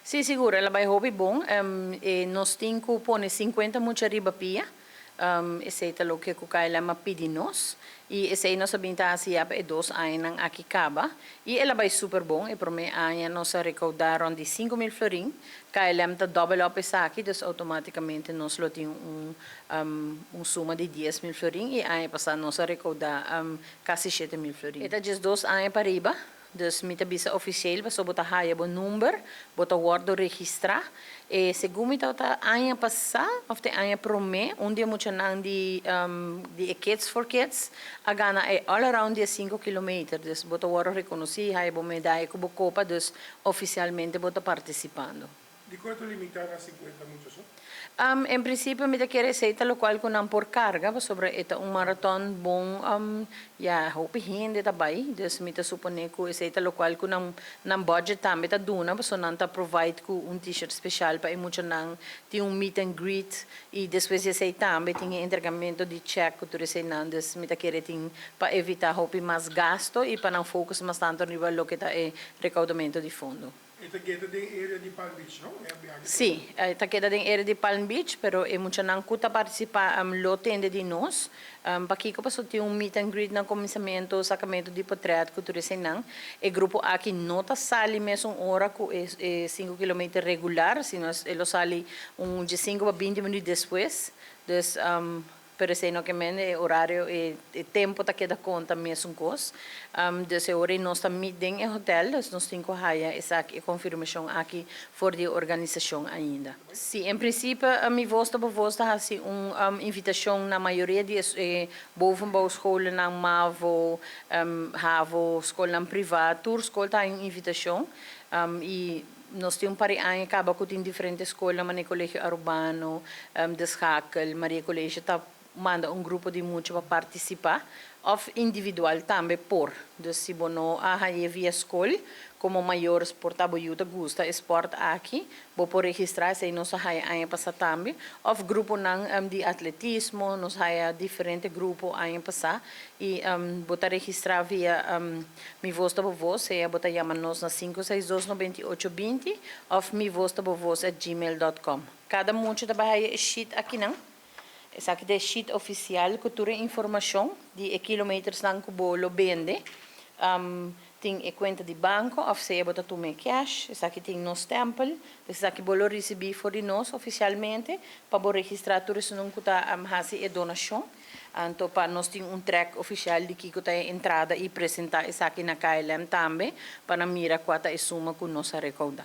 Si, sigur, el a bay hopi bon. E nos tin cu pone 50 mucha riba pia. Esey ta loke cu KLM a pidi nos. Y esey nos a bin ta haci ya pa e 2 añanan aki caba. Y el a bay super bon. E prome aña nos a recauda rond di 5 mil florin. KLM ta double up esaki, dus automaticamente nos lo tin un suma di 10 mil florin. Y aña pasa nos a recauda casi 7 mil florin. E ta just 2 aña pariba. Dus mi ta bisa officieel, paso bo ta haya bo number, bo ta wordo registra. E segun mi ta aña pasa, of te aña prome, un di e muchanan di Kids for Kids, a gana e all around di 5 kilometer. Dus bo ta wordo reconoci, haya bo medaya cu bo copa, dus oficialmente bo ta participando. Di cuanto limita na 50 mucha so? En principio mi ta kere esey ta locual cu nan por carga, sobre e ta un marathon bon, ja, hopi hende ta bay, dus mi ta supone cu esey ta locual cu nan budget tambe ta duna, so nan ta provide cu un t-shirt special pa e muchanan, tin un meet and greet y despues esey tambe tin entregamento di check cu tur esey nan, dus mi ta kere tin pa evita hopi mas gasto y pa nan focus mas tanto riba loke ta e recaudamento di fondo. E ta keda den area di Palm Beach, no? E biahe. Si, ta keda den area di Palm Beach, pero e muchanan cu ta participa lo tende di nos. Pakico? Paso tin un meet and greet na cuminsamento, sacamento di portret, cu tur eseynan. E grupo aki no ta sali mesun ora cu e 5 kilometer regular, sino e lo sali un di 5 pa 20 minuut despues. Dus, pero esey no kiermen e horario e tempo ta keda conta mesun cos. Dus e ora nos ta meet den e hotel, dus nos tin cu haya e confirmacion aki for di organisacion ainda. Si, en principio, Mi Voz ta Bo Voz ta haci un invitacion na mayoria di bovenbouwscholen, na MAVO, HAVO, school priva, tur school ta un invitacion y nos tin un par di aña caba cu tin diferente scol, manera Colegio Arubano, De Schakel, Maria College ta manda un grupo di mucha pa participa, of individual tambe por. Dus si bo no a via scol, como mayor por ta bo yiu ta gusta sport aki, bo por registra, esey nos a haya aña pasa tambe, of grupo nan di atletismo, nos haya diferente grupo aña pasa y bo ta registra via Mi Voz ta Bo Voz, sea bo ta yama nos na 562 9820 of mivoztabovoz@gmail.com. Cada mucha ta haya sheet aki nan. Esaki ta sheet oficial cu tur informacion di e kilometers nan cu bo lo bende. Tin e cuenta di banco of sea bo ta tuma cash, esaki tin nos stempel, esaki bo lo ricibi for di nos oficialmente pa bo registra tur esun cu ta haci e donacion. Anto pa nos tin un track oficial di kico ta e entrada y presenta esaki na KLM tambe pa mira cua ta e suma cu nos a recauda.